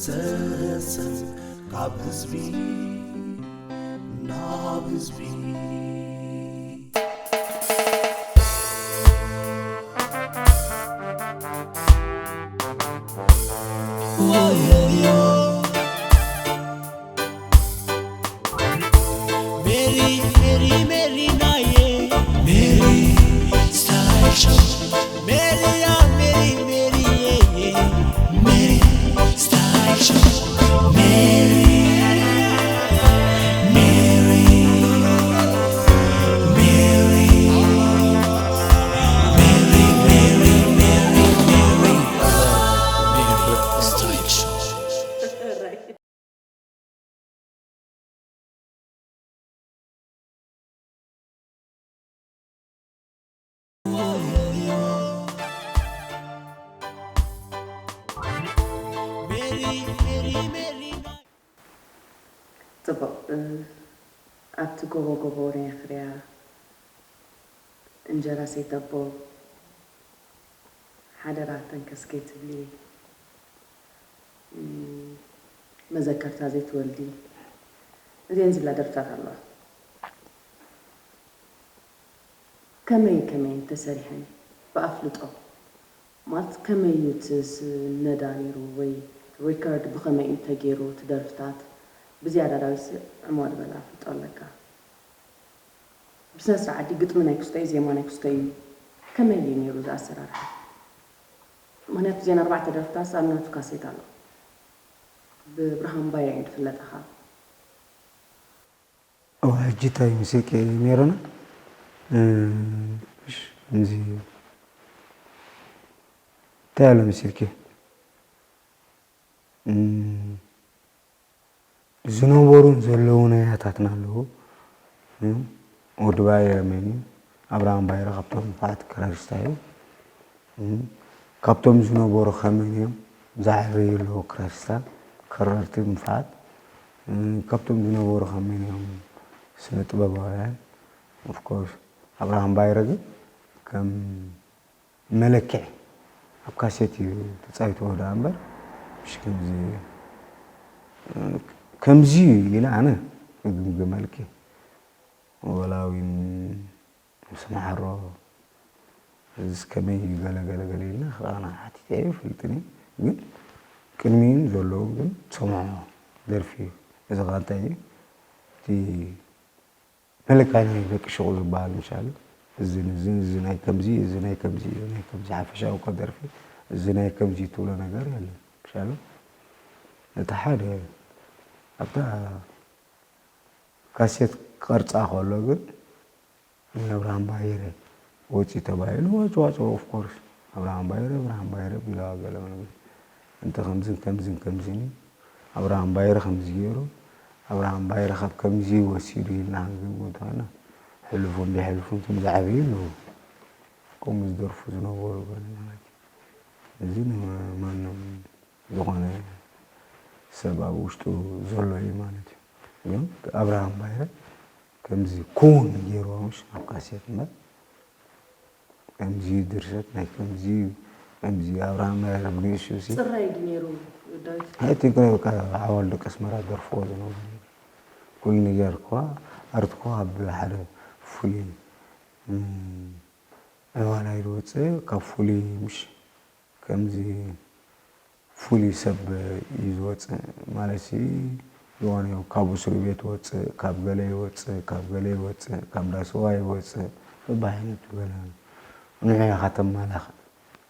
ሰሰን ካብ ህዝቢ ናብ ህዝቢ። Mary, Mary, Mary, naye. Mary, style show. Mary, yeah, Mary, Mary, yeah, yeah. Mary, style show. Mary, Mary, Mary, Mary, Mary, Mary, Mary, style show. ጽቡቕ፣ እ፣ ኣብቲ ጎቦ ጎቦ ናይ ኣኽርያ እንጀራ ሰይተቦ ሓደራ ተንከስ ከይትብሊ፣ እም፣ መዘከርታ ዘይትወልዲ፣ እዚአን ዝብላ ደርፍታት ኣለዋ። ከመይ ከመይ ተሰሪሐን ብኣፍልጦ ማለት ከመይ እዩ እቲ ዝነዳ ነይሩ ወይ ሪከርድ ብኸመይ እዩ ተገይሩ እቲ ደርፍታት ብዝያዳ ዳዊት ዕሞ ዝበለ ኣፍልጦ ኣለካ። ብስነ ስርዓት ድዩ ግጥሚ ናይ ክስቶ እዩ ዜማ ናይ ክስቶ እዩ ከመይ እዩ ነይሩ እዚ ኣሰራርሓ? ምክንያቱ እዚአን ኣርባዕተ ደርፍታት ኣብ ናቱ ካሴት ኣሎ። ብብርሃን ባይረ እዩ ዝፍለጥ ኣኻ። እዋ ሕጂ እንታይ መሲልኪ ሜሮና? እሽ፣ ከምዚ እንታይ ኣሎ መሲልኪ? ዝነበሩን ዘለዉን ኣያታትና ኣለዉ። ወዲ ባይረ መን እዩ? ኣብርሃም ባይረ ካብቶም ንፉዓት ክራሪስታ እዩ። ካብቶም ዝነበሩ ከመን እዮም? ዛዕሪ ኣለዉ ክራሪስታ፣ ከረርቲ ንፉዓት። ካብቶም ዝነበሩ ከመን እዮም? ስነ ጥበባውያን። ኦፍኮርስ ኣብርሃም ባይረ ግን ከም መለክዒ ኣብ ካሴት እዩ ተጻዊትዎ ደኣ እምበር ምሽ ከምዚ ከምዚ እዩ ኢለ ኣነ ክግምግመልኪ ወላ እውን ምስ መሓሮ እዚስ ከመይ እዩ ገለ ገለ ገለ ኢልና ክኣና ሓቲተ ኣይፈልጥን እዩ ግን ቅድሚኡን ዘለዉ ግን ትሰምዖ ደርፊ እዩ እዚ ኸ እንታይ እዩ እቲ መለካኒ ናይ ደቂ ሽቑ ዝበሃል ምሻሉ እዝን እዝን እዚ ናይ ከምዚ እዚ ናይ ከምዚ እዚ ናይ ከምዚ ሓፈሻዊ እኮ ደርፊ እዚ ናይ ከምዚ ትብሎ ነገር የለን ምሻሉ እቲ ሓደ ኣብታ ካሴት ክቐርፃ ከሎ ግን ናይ ኣብርሃም ባይረ ወፂ ተባሂሉ ዋጭ ዋጭ ኦፍኮርስ ኣብርሃም ባይረ ኣብርሃም ባይረ ቢለዋ ገለ እንተ ከምዝን ከምዝን ከምዝን እዩ ኣብርሃም ባይረ ከምዚ ገይሩ ኣብርሃም ባይረ ካብ ከምዚ ወሲዱ ኢልና ክንግምት እንተኾይና ሕሉፉን ዘይሕሉፉን ትም ዝዓበዩ ኣለዉ ከምኡ ዝደርፉ ዝነበሩ ገለ ማለት እዩ እዚ ንማንም ዝኾነ ሰብ ኣብ ውሽጡ ዘሎ እዩ ማለት እዩ ግን ኣብርሃም ባይረ ከምዚ ኩውን ገይርዎ ምሽ ኣብ ካሴት እምበር ከምዚ ድርሰት ናይ ከምዚ ከምዚ ኣብርሃም ናይ ረብኒ እሱ ሲ ጽራይ ድዩ ነይሩ ዳዊት? I think በቃ ዓዋሉ ደቂ ኣስመራ ደርፍዎ ዝነበሩ ኩሉ ነገር እኳ ኣርት እኳ ኣብ ሓደ ፍሉይ ዕዋላ እዩ ዝወፅእ ካብ ፍሉይ ምሽ ከምዚ ፍሉይ ሰብ እዩ ዝወፅእ ማለት ሲ ዝኾነ ካብ እስሩ ቤት ወፅእ ካብ ገለ ይወፅእ ካብ ገለ ይወፅእ ካብ ዳስዋ ይወፅእ በብዓይነቱ ገለ ንዑ ኢኻ ተማላኽዕ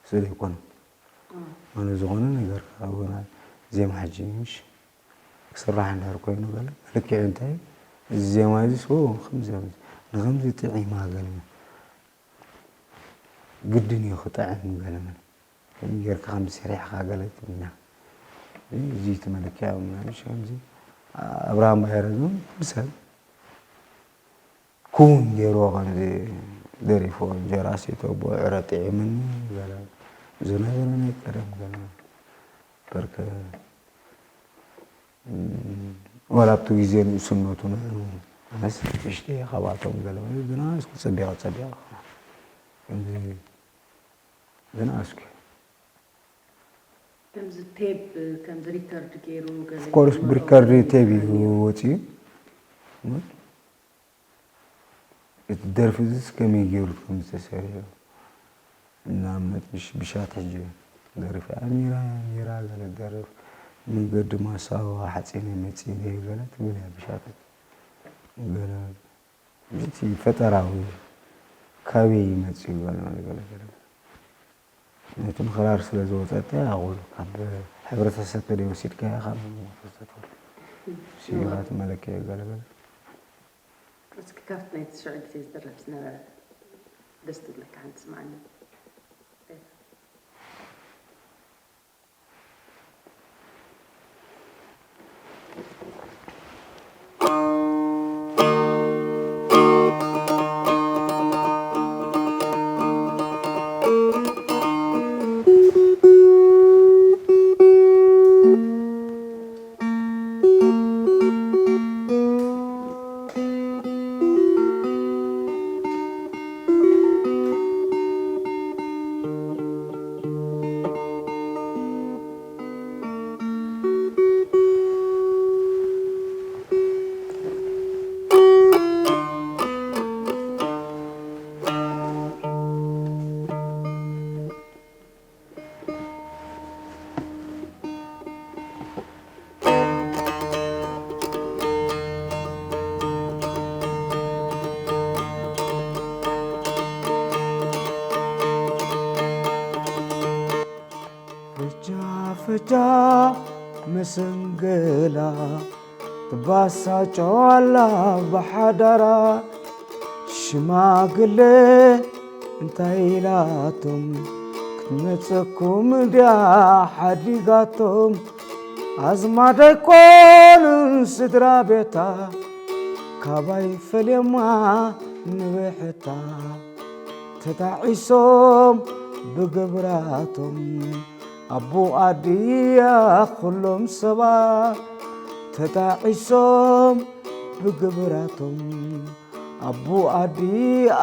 ስለ ይኮነ ኣነ ዝኾነ ነገር ካብና ዜማ ሕጂ ምሽ ክስራሕ እንድሕር ኮይኑ ገለ ልክዕ እንታይ እዚ ዜማ እዚ ስ ከምዚ ንከምዚ ጥዒማ ገለ ግድን እዩ ክጥዕም ገለ መለ ከምዚ ጌርካ ከምዚ ሰሪሕካ ገለ ትብልና እዚ እቲ መለክያ ምናምን ከምዚ ኣብርሃም ባይረ ግን ብሰብ ክውን ገይርዎ ከምዚ ደሪፍዎ እንጀራ ሰይተቦ ዕረ ጥዒምኒ ገለ ዝነበረ ናይ ቀደም ገለ በርከ ዋላ ኣብቲ ግዜ ንእስነቱ ንዕኡ ኣነስ ንእሽተይ እየ ካብኣቶም ገለ ዝነኣስኩ ጸቢቐ ጸቢቐ ከምዚ ዝነኣስኩ እየ ከምዚ ቴፕ ከምዚ ሪከርድ ገይሩ ገለ ኮርስ ይመርዖ ብሪከርድ ገለ ቴብ እዩ ይመርዖ። ወፂኡ። እቲ ደርፊ እዚስ ከመይ ገይሩ ከም ዝተሰርሐ ንኣብነት ብሽ- ብሻት ሕጂ ደርፊ ኣሚራ ሚራ ገለ ደርፍ መንገዲ ማሳዋ ሓፂነ መፂነ ገለ ትብል እያ ብሻት ገለ እቲ ፈጠራዊ ካበይ ይመፅእ ገለ ገለ ገለ ነቲ ምኽራር ስለ ዝወፀተ ኣቑሉ ካብ ሕብረተሰብ ተደይ ወሲድካያ ካብ ስዩኻት መለከ ገለገለ እስኪ ካብቲ ናይ ሽዑ ግዜ ዝድረፍ ዝነበረ ደስ ትብለካ ሓንቲ ስምዓኒ። ፈጃ ፈጃ መሰንገላ ትባሳጨዋላ ብሓዳራ ሽማግለ እንታይ ኢላቶም ክትመፀኩም ድያ ሓዲጋቶም ኣዝማድ ኣይኮኑን ስድራ ቤታ ካባይ ፈልዮማ ንብሕታ ተጣዒሶም ብግብራቶም ኣቦ ኣድያ ኩሎም ሰባ ተጣዒሶም ብግብራቶም ኣቦ ኣድያ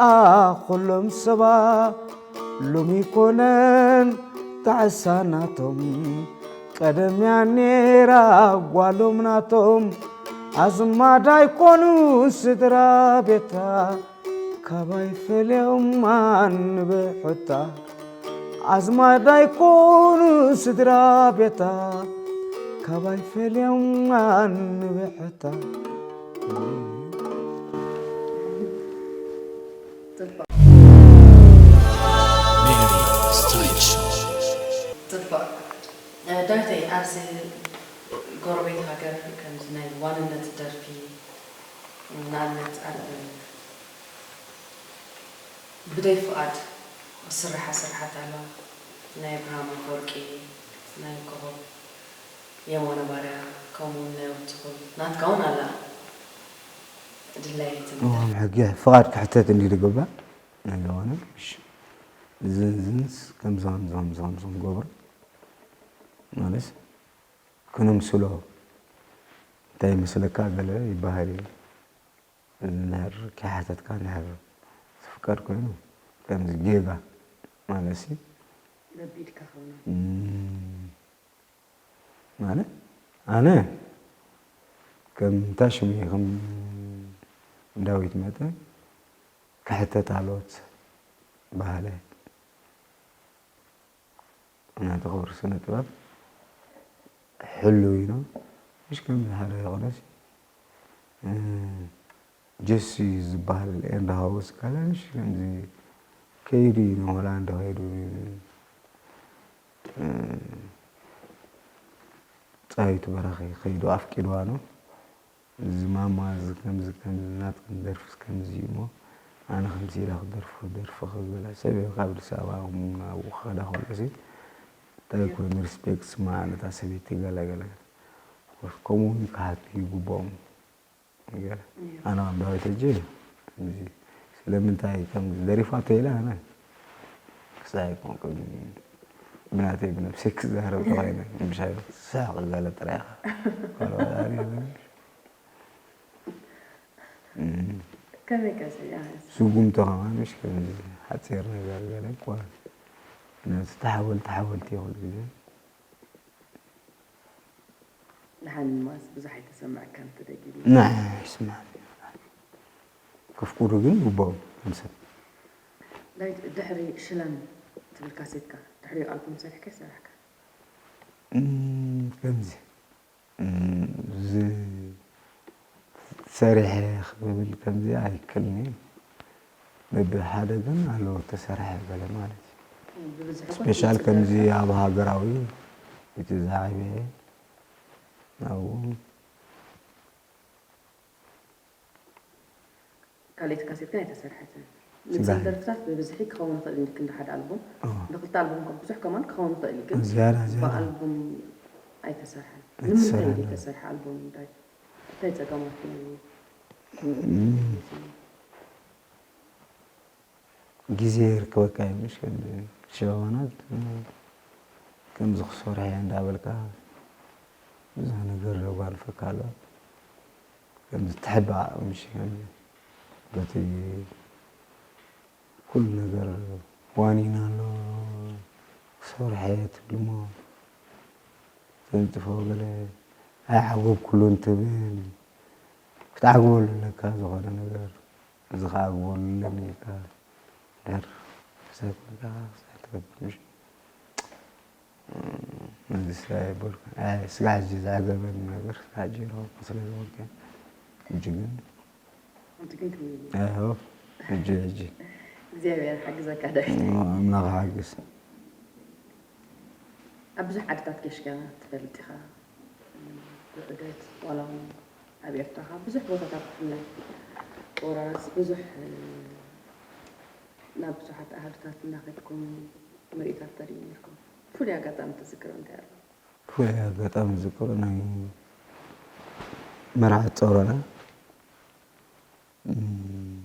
ኩሎም ሰባ ሎሚ ኮነን ጣዕሳ ናቶም ቀደምያ ኔራ ጓሎም ናቶም ኣዝማድ ኣይኮኑን ስድራ ቤታ ካባይ ፈልዮማ ንብሕታ ኣዝማድ ኣይኮኑ ስድራ ቤታ ካባይ ፈልዮማ ንብሕታ ጽቡቅ Mary Stretch. ጽቡቅ ዳዊተይ ኣብዚ ጎረቤት ሃገር ከምዚ ናይ ዋንነት ደርፊ ንኣብነት ኣብ ግደይ ፍቓድ ዝስርሓ ስርሓት ኣሎ ናይ ኣብርሃም ኣፈወርቂ ናይ ኮኾብ የማነ ባርያ ከምኡ እውን ናይ ወትኹል ናትካ እውን ኣላ ድላይትን ሕጊ ፍቓድ ክሕተት እንዲ ዝግባእ ናይ ዝኾነ እዝንዝንስ ከምዚ ከምዚ ከምዚ ከምዚ ክንገብሮ ማለት ክነምስሎ እንታይ ይመስለካ ገለ ይበሃል እዩ። እንድሕር ከይሓተትካ እንድሕር ዝፍቀድ ኮይኑ ከምዚ ጌጋ ማለት ሲ ረቢድካ ከውና ማለት ኣነ ከም እንታይ ሽሙ እዩ ከም ዳዊት መጠን ክሕተት ኣሎት ባህለ ናቲ ክብሪ ስነ ጥበብ ሕሉው እዩ ነው ምሽ ከም ሓደ ይኾነስ ጀሲ ዝበሃል ኤንድ ሃውስ ካለ ምሽ ከምዚ ከይዱ እዩ ንሆላንድ ከይዱ ፃይቱ በራኺ ከይዱ ኣፍቂድዋ ነው እዚ ማማ እዚ ከምዚ ከምዚ ናትክን ደርፍስ ከምዚ እዩ እሞ ኣነ ከምዚ ኢላ ክደርፍ ክደርፍ ክብል ሰብ ካብ ኣዲስ ኣበባ ናብ ውኻዳ ከሎ ሲ እንታይ ኮይኑ ሪስፔክት ስማ ነታ ሰበይቲ ገለ ገለ ከምኡ እውን ክሓቱ ይግብኦም ገለ ኣነ ከም ዳዊት ሕጂ እዚ ስለምንታይ ከም ደሪፋቶ ኢለ ኣነ ክሳይ ኮንኩ ብናተይ ብነብሰይ ክዛረብ ተኾይነ ምሻይ ሳቕ ገለ ጥራይ ኢኻ ካልኦት ኣርዩ ከመይ ከ ስዒራ ስጉምቶ ከማን ምሽ ከምዚ ሓፂር ነገር ገለ እኳ ነዚ ተሓወልቲ ሓወልቲ ይኹሉ ግዜ ሓንማስ ብዙሕ ኣይተሰምዐካን ተደጊሙ። ንዓይ ኣይስምዓኒ። ከፍቅሩ ግን ግቡኦም ንሰብ። ዳዊት፣ ድሕሪ ሽላን ትብል ካሴትካ ድሕሪኡ ኣልቡም ሰሪሕካ ይሰራሕካ? እም፣ ከምዚ እም፣ ዝ- ሰሪሐ ክብል ከምዚ ኣይክእልን እየ። በብሓደ ግን ኣለዎ ተሰርሐ ገለ ማለት እዩ። ብብዝሒ እኮ ስፔሻል ትፅገም ከምዚ ኢኻ። ኣብ ሃገራዊ እቲ ዝዓበየ ኣብኡ ካልኣይቲ ካሴት ግን ኣይተሰርሐትን። ስጋዕ። ንፅን ደርፍታት ብብዝሒ ክኸውን ይኽእል እንዲ ክንዲ ሓደ ኣልቡም እዎ። ንክልተ ኣልቡም ከም ብዙሕ ከማን ክኸውን ይኽእል እዩ፣ ግን ዝያዳ ዝያዳ ብኣልቡም ኣይተሰርሐን። ኣይተሰርሐን። ንምንታይ ዘይተሰርሐ ኣልቡም እንታይ እንታይ ፀገማት ነይሩ? እም፣ ግዜ ይርከበካ እዩ ምሽ ከምዚ ሸዋናት ከምዚ ክሰርሕ እየ እንዳበልካ ብዙሕ ነገር ዘጓንፈካ ኣሎ። ከምዚ ትሕባእ ምሽ ከምዚ በቲ ኩሉ ነገር ዋኒን ኣሎ ክሰርሕ እየ ትብል እሞ ተንጽፎ ገለ ኣይዓገብኩሉን ትብል ክትዓግበሉ ኣለካ ዝኾነ ነገር እዚ ክዓግበሉ ኣለኒ ኢልካ ድሕር ክሳብ ኮንካ ክሳብ ትገብር ምሽ ነዚ ስራይ በልኩ። ኣይ፣ ስጋዕ ሕጂ ዝዓገበኒ ነገር ስጋዕ ሕጂ ይረኸብኩ ስለ ዝኾንኩ ሕጂ ግን ሕጂ ግን ክምልስ ኣይሆ ሕጂ ሕጂ እግዚኣብሔር ሓግዘካ ዳዊት። ኣምላኽ ሓግዝ። ኣብ ብዙሕ ዓድታት ጌሽካ ትፈልጥ ኢኻ። ብዑደት ዋላ እውን ኣብ ኤርትራ ካብ ብዙሕ ቦታታት ብፍላይ ወራስ ብዙሕ ናብ ብዙሓት ኣሃዱታት እናኸድኩም ምርኢታት ተርእዩ ነርኩም። ፍሉይ ኣጋጣሚ ትዝክሮ እንታይ ኣሎ? ፍሉይ ኣጋጣሚ ዝዝክሮ ናይ መርዓት ጾሮና እም፣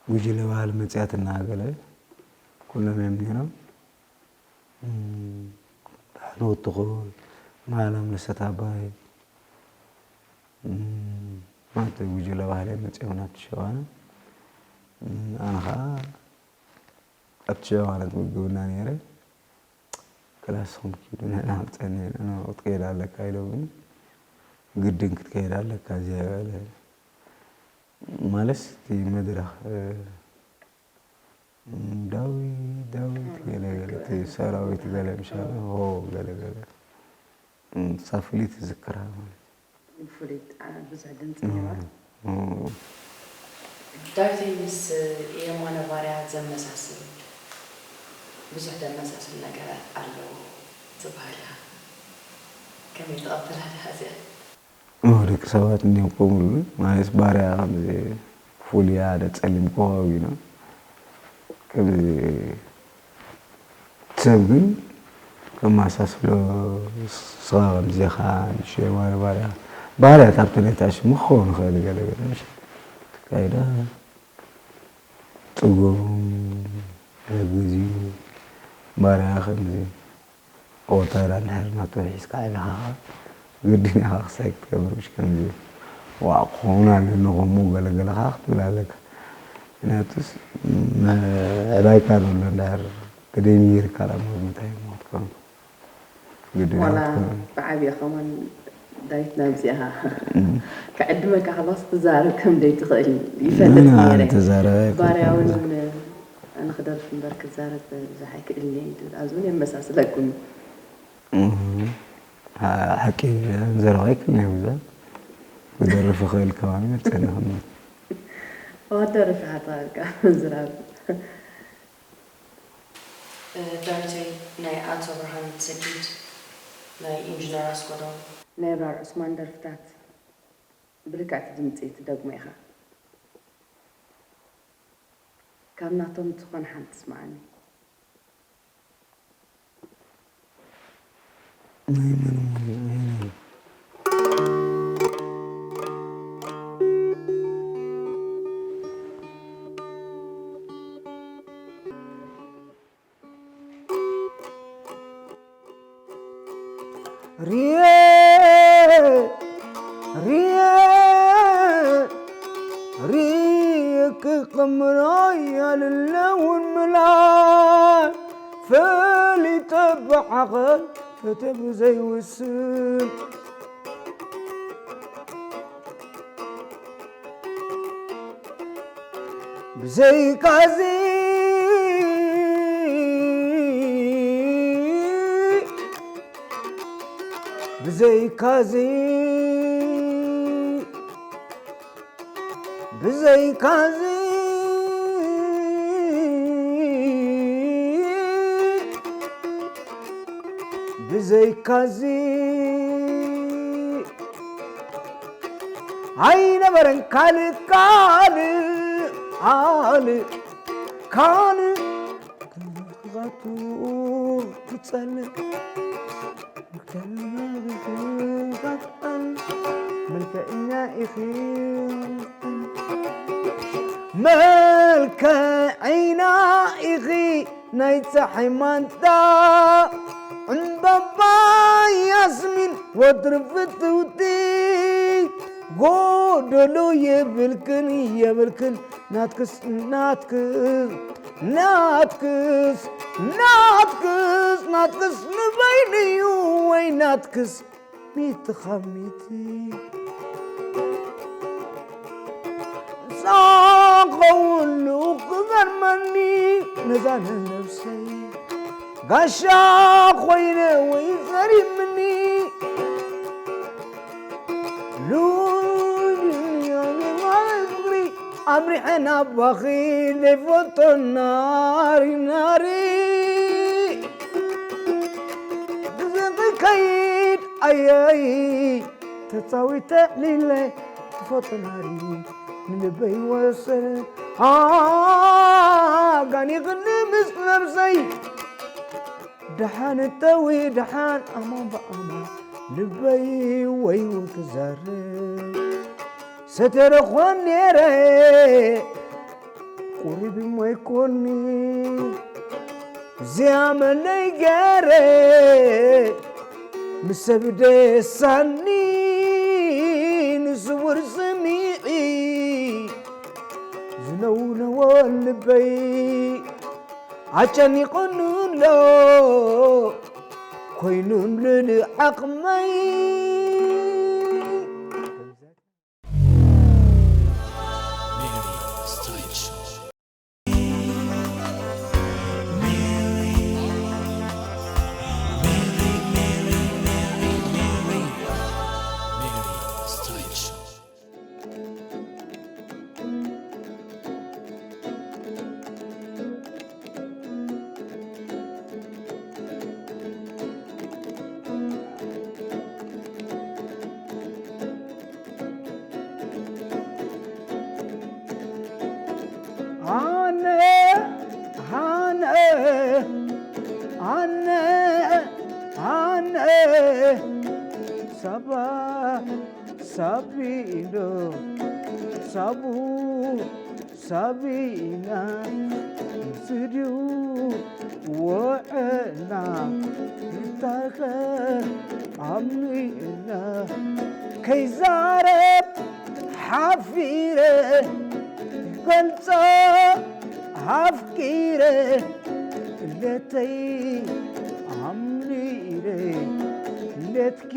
ጉጅለ ባህሊ መጽያትና ገለ ኩሎም እዮም ነይሮም። እም፣ ብሓንወት ትኹል፣ ማላም ለሰት ኣባይ፣ እም፣ ማለት ጉጅለ ባህሊ መጽኦም ናብቲ ሸዋና። እም፣ ኣነ ኸዓ ኣብቲ ሸዋና ትምግብና ነይረ። ክላስኹም ኪዱ ንሕና ክንጸንሕ ኢና፣ ንዕኡ ክትከይድ ኣለካ ኢሎምኒ። ግድን ክትከይድ ኣለካ እዚኣ በለ። ማለት እቲ መድረኽ እ፣ ዳዊት ዳዊት ገለ ገለ እቲ ሰራዊት ገለ ምሻለ ሆ ገለ ገለ እሳ ፍልይቲ ዝክራ ማለት ፍሉይ ጣዕሚ ብዙሕ ድምፂ ነይራ። ዳዊተይ ምስ የማነ ባርያ ዘመሳስል ብዙሕ ዘመሳስል ነገራት ኣለዎ ዝበሃል ኢኻ። ከመይ ትቐበላ ዲኻ እዚኣ? ኦ ደቂ ሰባት እንዲዮም ከምኡ ዝብሉ ማለት ባርያ ከምዚ ፍሉይ ሓደ ጸሊም ኮኾብ ኢና ከምዚ ሰብ ግን ከማሳስሎ ስኻ ከምዚኻ ንሽማሪ ባርያ ባርያ ካብቲ ነታ ሽሙ ክኸውን ይኽእል ገለ ገለ ምሽ ካይዳ ጽጉም ግዜኡ ባርያ ከምዚ ወተራ እንድሕር ናቱ ሒዝካ ኢልኻ ግድን ኢኻ ክሳይ ክትገብር ምሽ ከምዚ ዋዕ ክኸውን ኣለኒ ከምኡ ገለገለኻ ክትብል ኣለካ ምክንያቱስ ምዕባይካ ዘሎ እንድሕር ተደሚርካ ናብ ምንታይ ሞት ኮንኩ ግድን ዋላ ኢኻ ክትከውን ብዓብያ ከማን ዳዊት ናብዚኣ ክዕድመካ ከሎስ ትዛረብ ከም ዘይትኽእል ይፈልጥ ምንም ነይረ። ኣይተዛረበ ባርያ እውን ኣይኮንኩን። ኣነ ክደርፍ እምበር ክዛረብ ብዙሕ ኣይክእልን እየ ትብል። ኣብዚ እውን የመሳስለኩም። እህ፣ ሓ- ሓቂ ዘረባ ኣይክእልን እየ ብዛ ክደርፍ ይኽእል ከባቢ መርፀኒ ክምት ዋደርፍ ሓታ ምዝራብ ዳዊተይ ናይ ኣቶ ብርሃን ሰጊድ ናይ ኢንጂነር ኣስጎዶም ናይ ኣብራር ዑስማን ደርፍታት ብልክዕቲ ድምፂ ትደግሞ ኢኻ። ካብ ናቶም ዝኾነ ሓንቲ ስምዓኒ። ናይ መን እሞ እዩ? ናይ መን? ርየ ርየ ርየ ክቕምሮ ያልለውን ምላሽ ፈሊጠ ብዓቐል ፈተ ብዘይውስን ብዘይካዚ ብዘይካዚ ብዘይካዚ ብዘይካዚ ኣይነበረን ካልእ ካልእ ካልእ ካልእ ክኸቱ ክጸልእ መልክዕኛ ኢኺ መልክዕኛ ኢኺ ናይ ጸሓይ ማንታ ዕምባባ ያስሚን ወትሪ ፍትውቲ ጎደሎ የብልክን የብልክን ናትክስ ናትክስ ናትክስ ናትክስ ናትክስ ንበይንዩ ወይ ናትክስ ሚእቲ ካብ ሚእቲ ሳቐውሉ ክገርመኒ ነዛ ንነብሰይ ጋሻ ኮይነ ወይ ዘሪምኒ ሉይ ድንያ ፍቕሪ ኣምሪሐ ናባኺ ዘይፈልጦ ናሪ ናሪ ግዜ ክከይድ ኣየይ ተጻዊተ ዕሊለ ክፈጦ ናሪ ንልበይ ወሰን ኣጋኒኽኒ ምስ ነብሰይ ደሓን እተዊ ደሓን ኣማን ብኣማን ልበይ ወይ እውን ክዛረብ ሰተረኾን ነይረ ቁሪብ እሞ ይኮኒ እዚኣ መለይ ገይረ ምስ ሰብ ደሳኒ ንስውር ስሚዒ ዝነውነዎ ልበይ ኣጨኒቑኒ ኣሎ ኮይኑ ልዕሊ ዓቕመይ። ኣነ ኣነ ኣነ ኣነ ሳባ ሳቢዶ ሳቡ ሳቢና ስድዩ ውዕልና ይታኸ ኣምኒና ከይዛረብ ሓፊረ ገልጾ ኣፍቂረ ለተይ ኣምሪረ ለትኪ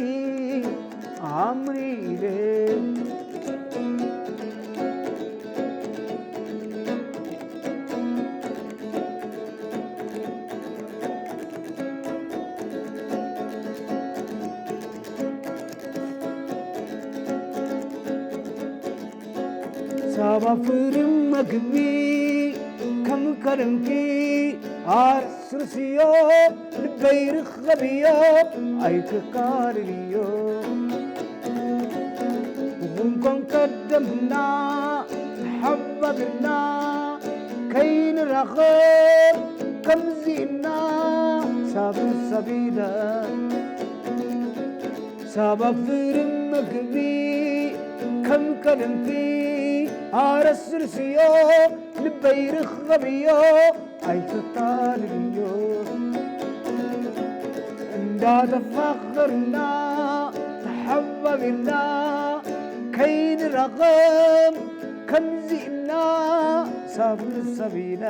ኣምሪረ ሳባ ፍሪ መግቢ ከም ከደምኪ ኣርስርስዮ ልበይ ርኸብዮ ኣይትቃልልዮ ብኹንኮን ከደምና ተሓባቢርና ከይንራኸብ ከምዚና ሳብን ሰቢለ ሳብ ኣፍሪ መግቢ ከም ቀደምኪ ኣረስርስዮ ልበይ ርኸብዮ ኣይተታልልዮ እንዳተፋኸርና ተሓባቢርና ከይንራኸብ ከምዚእና ሳብ ንሰቢና